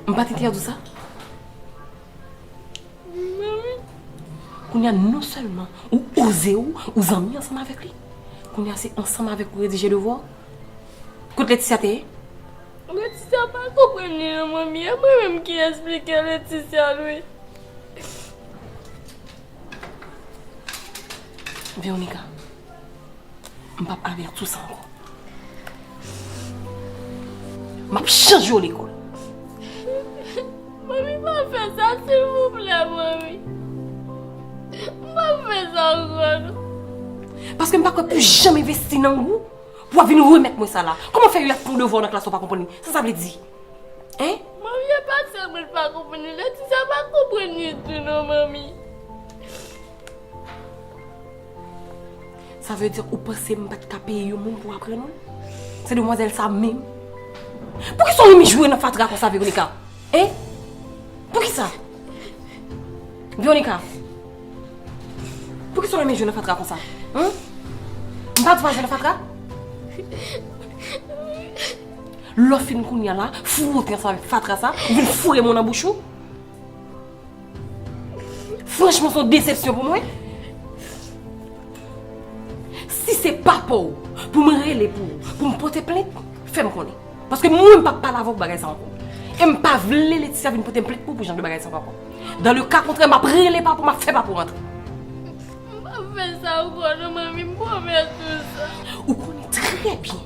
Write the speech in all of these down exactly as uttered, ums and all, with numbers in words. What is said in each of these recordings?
M pa t entèdi w sa? Manmi. Kounye a, non sèlman ou oze ou, ou zanmi ansanm avèk li, kounye a se ansanm avèk ou redije devwa w. Kot Leticia te ye? Leticia pa konprann li non, manmi. E mwen menm ki esplike Leticia l, wi. Veronica, m p ap avèti w sa ankò. M ap chanje w lekòl. Manmi, pa fè sa, silvouplè, manmi. M p ap fè sa ankò, non. Paske m pa kwè pou janm envesti nan ou pou w ap vin remèt mwen sa la. Kòman fè y ap fè yon devwa nan klas ou pa konprann li? Sa sa vle di? Hein? Manmi, e pa sèlman l pa konprann li, Leticia pa konprann li ditou non, manmi. Sa vle di ou panse m pa t ka peye yon moun pou aprann ou? Se demwazèl sa menm? Poukisa w renmen jwe nan fatra konsa, Veronica? Hein? Poukisa? Veronica, poukisa w renmen jwe nan fatra konsa? Hein? M pa di w pa jwe nan fatra? Lè w fin kounye a la, fwote ansanm avèk fatra sa, ou vin foure mwen nan bouch ou? Franchman, se yon desepsyon pou mwen. Si se papa w pou mwen rele pou, pou m pote plent, fè m konnen. Paske mwen, m p ap pale avè w pou bagay sa ankò. E m pa vle Leticia vin pote m plent pou, pou jan de bagay sa ankò. Dans le cas contraire, m ap rele papa w, m ap fè papa w rantre. M p ap fè sa ankò non, manmi, m pwomèt ou sa. Ou konnen trè byen,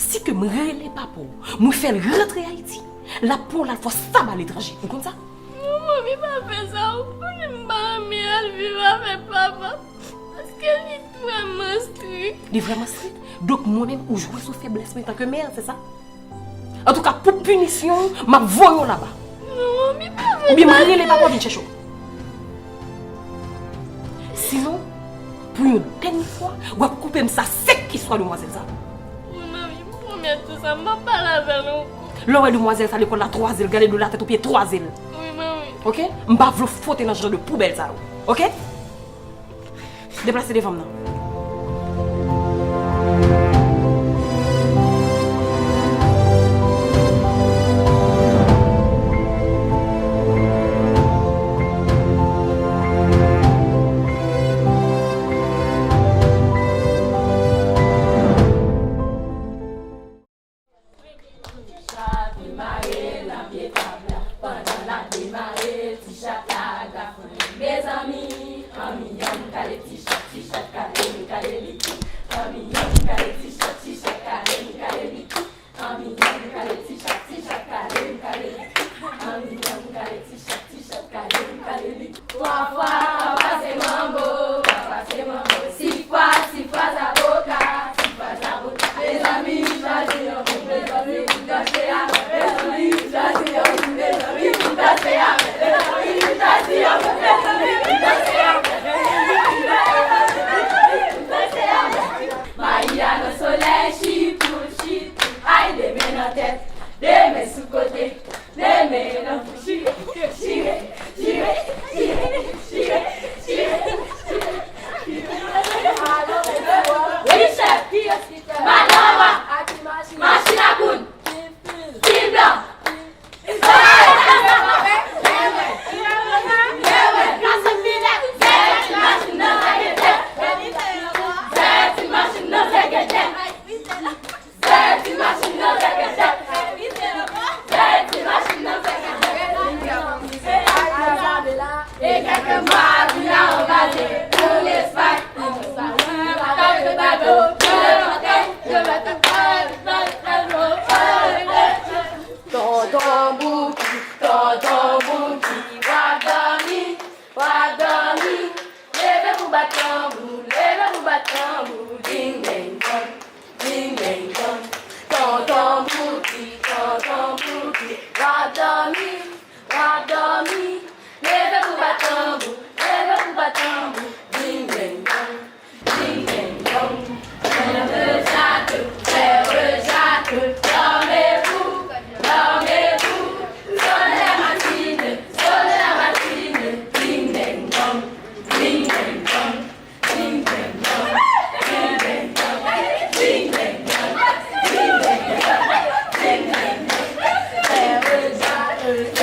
si ke m rele papa w, mwen fè l rantre Ayiti, l ap pran w, l al fè w saba letranje. Ou konn sa? Non, manmi, pa fè sa. Ou konnen m pa renmen al viv avèk papa. Paske li vrèman strik. Li vrèman strik? Donk, mwen menm, ou jwe sou feblès mwen antanke mè, se sa? Antouka, pou pinisyon w, m ap voye w laba. Non, manmi, pa fè sa. Oubyen m rele papa w vin chèche w. Sinon, pou yon dènye fwa, w ap koupe m sa sèk istwa demwazèl sa. Wi, manmi, m pwomèt ou sa, m p ap pale avè l ankò. Lè w wè demwazèl sa lekòl la twaze l, gade do latèt ou pye twaze l. Wi, manmi. Oke? M pa vle w fwote nan jan de poubèl sa yo. Oke? Deplase devan m nan. Ti chat li mare nan pye tab la. Pandan l ap demare, ti chat la ap gafouye. Mezanmi, anmyè m kale ti chat, ti chat kale m kale li tou. Anmyè m kale ti chat, ti chat kale m kale li tou. Anmyè m kale ti chat, ti chat kale m kale li tou. Anmyè m kale ti chat, ti chat kale m kale li tou. Twa fwa, papa se manbo, papa se manbo. Sis fwa, sis fwa zaboka, sis fwa zaboka. Mezanmi, m chwazi yon bout, mezanmi, pou danse avè m. Mezanmi, m chwazi yon bout, mezanmi, pou danse avè m. Mezanmi, m chwazi yon bout, mezanmi, pou danse avè m. Mezanmi, m chwazi yon bout, mezanmi, pou danse avè m. Mayi a nan solèy, chipou, chipou. Ay, de men nan tèt, de men sou kote. Nenmen nan chire, chire, chire. Wi, chèf, ki madan an, machin a koud, fil blan. Sèti machin nan se gètè. Sèti machin nan se gètè. Sèti machin nan se gètè. E kèlke mwa, vin a anvaze pou Lespay. Kèlke bato, kèlke bato. Tonton Bouki, tonton Bouki, w ap dòmi, w ap dòmi. Leve pou bat tanbou, leve pou bat tanbou. Ding deng dong, ding deng dong. Tonton Bouki, tonton Bouki, w ap dòmi, w ap dòmi. Leve pou bat tanbou, leve pou bat tanbou. Ding deng dong, ding deng dong. Lève Jacques, lève Jacques, dormez-vous, dormez-vous. Sonnez la matinée, sonnez la matinée. Ding deng dong, ding deng dong. Ding deng dong, ding deng dong. Ding deng dong, ding deng dong. Ding deng dong, ding deng dong. Lève Jacques,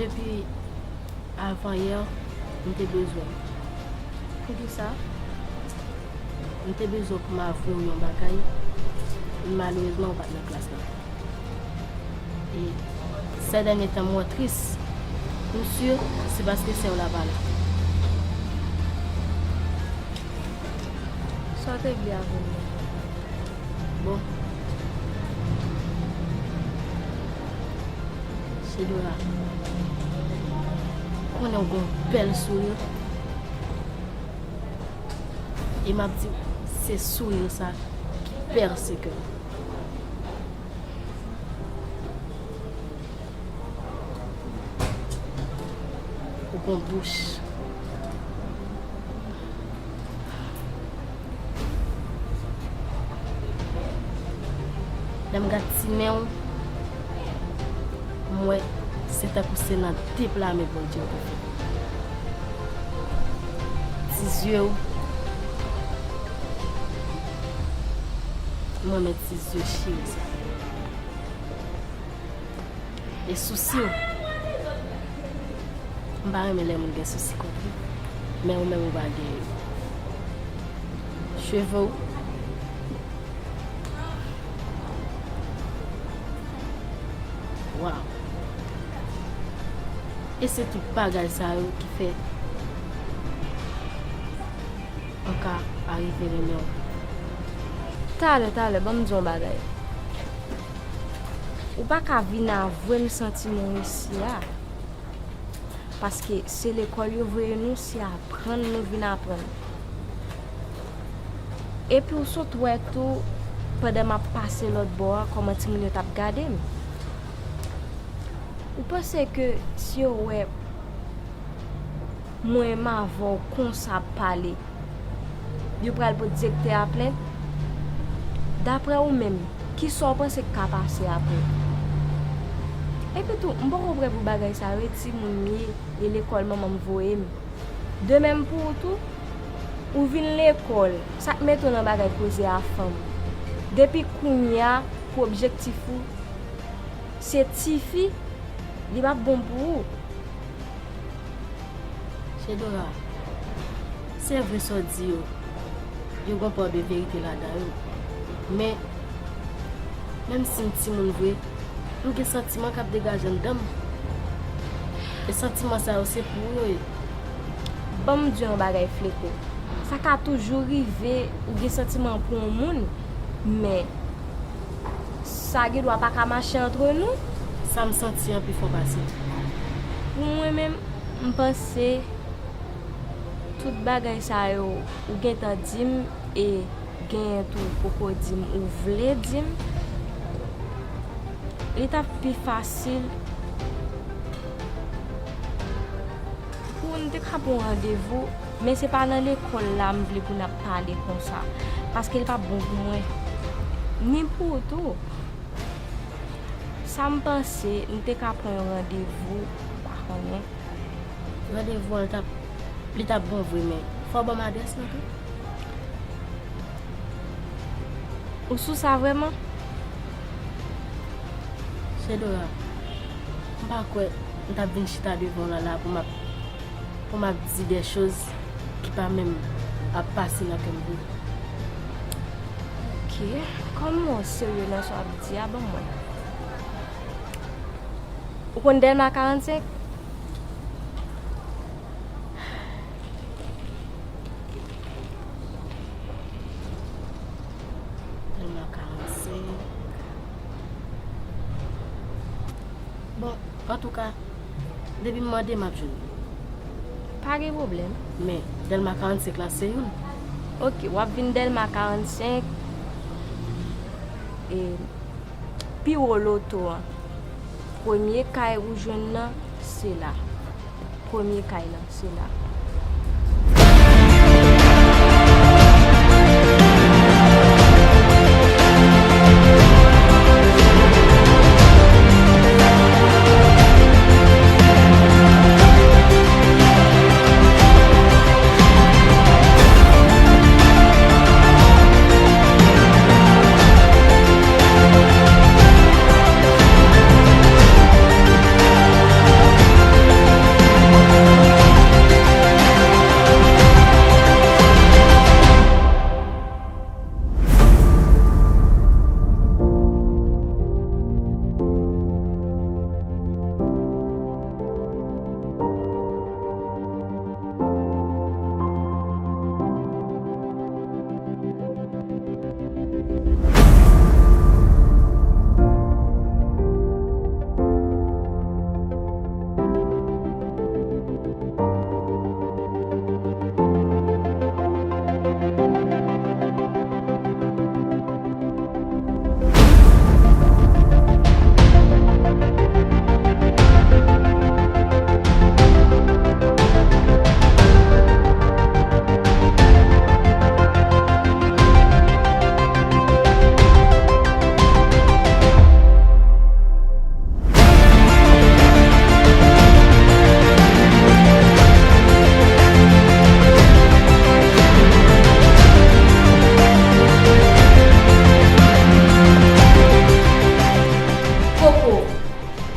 Depi avan yè, m te bezwen w. Poukisa? M te bezwen w pou m avwe w yon bagay. Malerezman, ou pa t nan klas la. E sè dènye tan, m wè w tris. M si se paske sè w la pa la. Sa w te vle avwe m nan? Bon. Chedora, konnen w gon bèl souri. E m ap di w, se souri sa ki pèse kè m. Ou gon bouch. Lè m gad ti nen w, m wè se tankou se nan de pla men Bondye w te fè. Ti zye w, m renmen ti zye cheri sa. E sousi w. M pa renmen lè moun gen sousi kont li. Men ou menm ou pa gen yo. Cheve w. Waw. E se tout bagay sa yo ki fè an ka arive renmen w. Talè, talè, ban m di w yon bagay. Ou pa ka vin avwe m santiman w isi a. Paske se lekòl yo voye nou, se aprann nou vin aprann. Epi w sot wè tou, pandan m ap pase lòt bò a, kòman timoun yo t ap gade m. Ou panse ke si yo wè mwen menm avè w konsa ap pale, yo pral pote direktè a plent? Daprè ou menm, kisa w panse k ka pase apre? Epi tou, m poko prè pou bagay sa yo, e timoun m ye, e lekòl manman m voye m. De menm pou ou tou, ou vin lekòl, sa k mete w nan bagay koze a fanm? Depi kounye a, pou objektif ou se tifi, li p ap bon pou ou. Chedora, se vre sa w di yo, yo gon pa de verite ladan yo. Men, menm si m timoun vre, m gen santiman k ap degaje anndan m. E santiman sa yo, se pou ou yo ye. Ban m di w yon bagay, Fleko. Sa ka toujou rive, ou gen santiman pou yon moun, men sa gen dwa pa ka mache antre nou. Sa m santi an pi fò pase tou. Pou mwen menm, m panse tout bagay sa yo ou gentan di m e genyen tou ou poko di m, ou vle di m. Li t ap pi fasil pou n te ka pran randevou, men se pa nan lekòl la m vle pou n ap pale konsa, paske li p ap bon pou mwen, ni pou ou tou. Sa m panse, n te ka pran yon randevou, m pa konnen. Randevou an, li t ap, li t ap bon vre, men fò w ban m adrès lan tou. Ou sou sa vrèman? Chedora, m pa kwè m t ap vin chita devan w la, la pou m ap, pou m ap di de choz ki pa menm ap pase nan kè m vre. Ok, kòm w serye nan sa w ap di a, ban m wè. Ou konn Dèlma karannsenk? Dèlma karannsenk. Bon, antouka, depi m mande, m ap jwenn li. Pa gen pwoblèm. Men, Dèlma karannsenk la se youn. Ok, w ap vin Dèlma karannsenk. E pi wo loto an. Premye kay ou jwenn nan, se la. Premye kay lan, se la.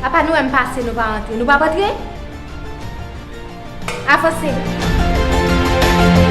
Apa nou wè m pase, nou pa antre. Nou p ap antre? Avanse.